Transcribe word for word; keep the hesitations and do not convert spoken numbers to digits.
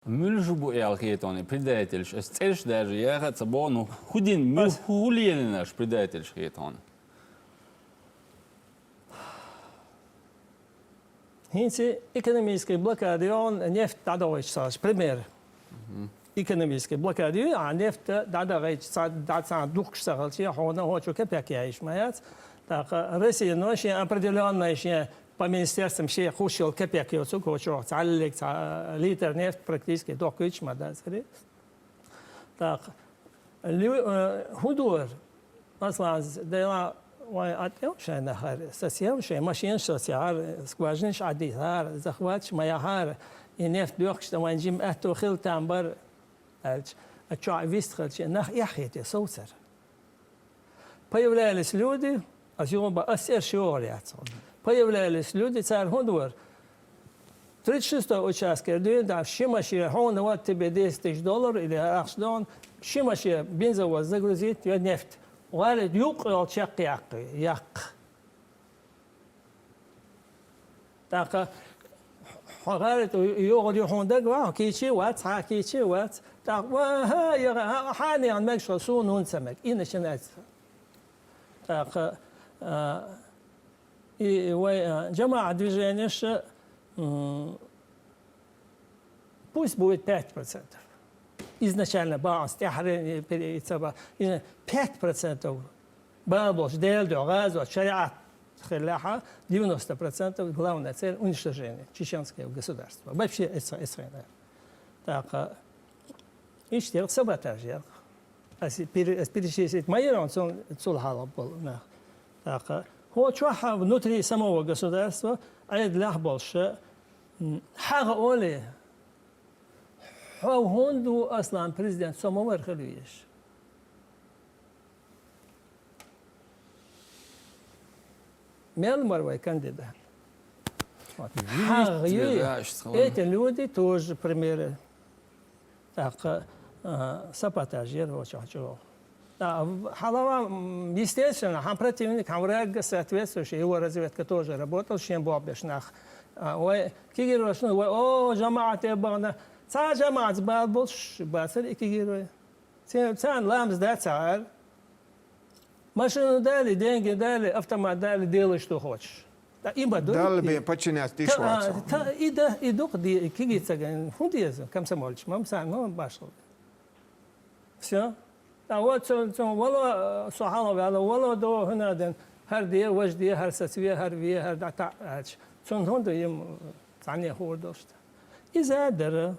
Муьлш бу аьлла хеташ предательш? Ас цӀераш даже яха а ца боху, ну, хӀун дина, муьлш, хӀун лелийнарш предательш хеташ? ХӀинца экономическая блокада йогӀу нефть дӀадохуьйтуш цхьаьна, пример. Экономическая блокада ю, а нефть дӀадохуьйтуш цхьа, дӀа цхьаьна духкуш ца хилча, хьуна хӀокху чу кепек яйиш ма яц. ТӀаккха Россия, ну, шен определённая шен по министерствам шен хӀуш йолу кепек йоцург хӀокху чохь цхьаллиг цхьа литр нефть практически дохкуьйтуш ма дацара. ТӀаккха лю-, э, хӀун дора? Масала, дела вайн атӀел шайн нахара, сацел шайн машинаш сацахьара, скважинаш Ӏадийхьара, захваташ ма яхьара, и нефть доьхкуш дан вайн жима аьтто хила там бара, аьлча, а чохь вистхилча, нах эхь хетий совцара. Появлялись люди, ас юха бан, ас цӀераш йохур яц хьуна. Появлялись люди, цара хӀун дора? Тридцать шестой участке дуьйна, да, ши машен, хьуна вот тебе десять тысяч долларов или ахча дон, ши машен бензовоз загрузить, я нефть. ГӀалин юккъе йолу чекх яккхий, яккха. ТӀаккха хьо гӀалин тӀе йогӀур ю хьуна дага вахьа, кийча а вац, хьан кийча а вац. ТӀаккха, ва, хьан, я, хьан, хьан яхана мегаш хила, суна хӀунда ца мега? И начинается. ТӀаккха, а, и вай, а, жамаӀат движенеш, м, пусть будет пять процентов. Изначально баланс тӀаьхьарий, и ца ба-, изна-, пять процентов бала болуш, Делан дуьхьа гӀазот, шариӀат хиллехьа, девяносто процентов главная цель уничтожения чеченского государства. Вообще, эца, эца хенара. ТӀаккха иштта яра, саботаж яра. Ас пере-, ас перечислить ма йира, цул, цул хьалха болу нах. ТӀаккха хӀо чохь внутри самого государства Ӏедалехь болуш, м, хьагӀ олий, хьо хӀунда ву, Аслан, президент, со ма вара хила везаш? Мел мара вай кандидат? Вот. Вист хьагӀ юй, везаш, эти люди тоже примеры. ТӀаккха, а, саботаж яра хӀо чохь чӀогӀа. Да, хьалава, м, естественно, хьан противник, хьан враг соответствующий, его разведка тоже работал, шен бохбеш нах. А, вай кегийрошна, вай, о, жамаӀате бахана. Цхьа жамаӀатца бала болуш бацара и кегийрой. Ца-, царна ламаз дац цара. Машина дали, деньги дали, автомат дали, делаеш ду хӀокхуш. Да, и ма ду. Далла бен подчиняться диш вац. Та, и да, и дукха де-, кегий ца ган, хӀун деза, комсомолча, мам сан, ну, башхал. Всё. А вот цо, цо вало, со хьалха ваьлла, вало до хӀуна ден, хӀара де, важа де, хӀара сацве, хӀара ве, хӀара дӀа таӀ аьлча. Цунна хӀунда им цхьанне хуур долуш да? Иза дара.